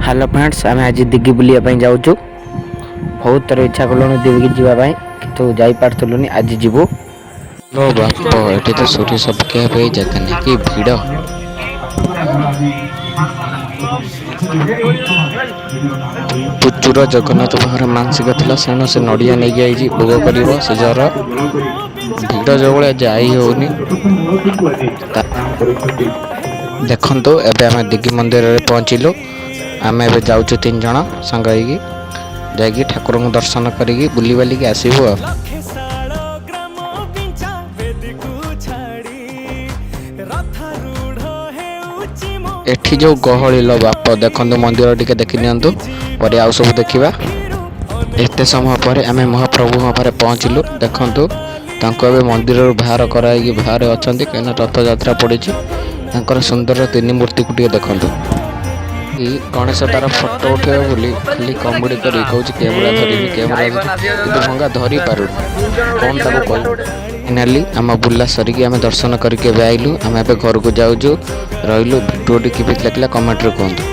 Hello friends, ଆମେ ଆଜି ଦିଘି ବୁଲିବା ପାଇଁ ଯାଉଛୁ। ବହୁତ ଥର ଇଚ୍ଛା କଲୁଣି ଦିଘି ଯିବା ପାଇଁ, କିନ୍ତୁ ଯାଇପାରୁଥିଲୁନି। ଆଜି ଯିବୁ। ଲୋ ବାପ, ଏଠି ତ ସୋରିଷ ପକେଇବା ପାଇଁ ଜାଗା ନାହିଁ, କି ଭିଡ଼! ପୁଚୁର ଜଗନ୍ନାଥ ପାଖରେ ମାନସିକ ଥିଲା, ସେଣୁ ସେ ନଡ଼ିଆ ନେଇକି ଆଇଛି, ଭୋଗ କରିବ। ସେ ଜର ଭିଡ଼ ଯେଉଁ ଭଳିଆ, ଯାଇ ହେଉନି। ଦେଖନ୍ତୁ, ଏବେ ଆମେ ଦିଘି ମନ୍ଦିରରେ ପହଞ୍ଚିଲୁ। ଆମେ ଏବେ ଯାଉଛୁ ତିନି ଜଣ ସାଙ୍ଗ ହେଇକି, ଯାଇକି ଠାକୁରଙ୍କୁ ଦର୍ଶନ କରିକି ବୁଲିବାଲିକି ଆସିବୁ ଆଉ। ଲକ୍ଷେ ଶାଳ ଗ୍ରାମ ବିଞ୍ଚା ବେଦୀକୁ ଛାଡ଼ି ରଥାରୂଢ଼ ହେଉଛି ମୋ ଏଠି ଯେଉଁ ଗହଳି ଲୋ ବାପ! ଦେଖନ୍ତୁ, ମନ୍ଦିର ଟିକେ ଦେଖି ନିଅନ୍ତୁ, ପରେ ଆଉ ସବୁ ଦେଖିବା। ଏତେ ସମୟ ପରେ ଆମେ ମହାପ୍ରଭୁଙ୍କ ପାଖରେ ପହଞ୍ଚିଲୁ। ଦେଖନ୍ତୁ, ତାଙ୍କୁ ଏବେ ମନ୍ଦିରରୁ ବାହାର କରାହେଇକି ବାହାରେ ଅଛନ୍ତି, କାହିଁକିନା ରଥଯାତ୍ରା ପଡ଼ିଛି। ତାଙ୍କର ସୁନ୍ଦର ତିନି ମୂର୍ତ୍ତିକୁ ଟିକେ ଦେଖନ୍ତୁ। ଏଇ ଗଣେଶ ତାର ଫଟୋ ଉଠେଇବ ବୋଲି ଖାଲି କମେଡ଼ି କରି କହୁଛି, କ୍ୟାମେରା ଧରିବି, କ୍ୟାମେରା ଧରିବି, କିନ୍ତୁ ଭଙ୍ଗା ଧରି ପାରୁନି। କ'ଣ ତାକୁ କହିବୁ? ଫାଇନାଲି ଆମ ବୁଲା ସରିକି ଆମେ ଦର୍ଶନ କରିକି ଏବେ ଆଇଲୁ। ଆମେ ଏବେ ଘରକୁ ଯାଉଛୁ। ରହିଲୁ। ଭିଡ଼ିଓଟି କେମିତି ଲାଗିଲା, କମେଣ୍ଟରେ କୁହନ୍ତୁ।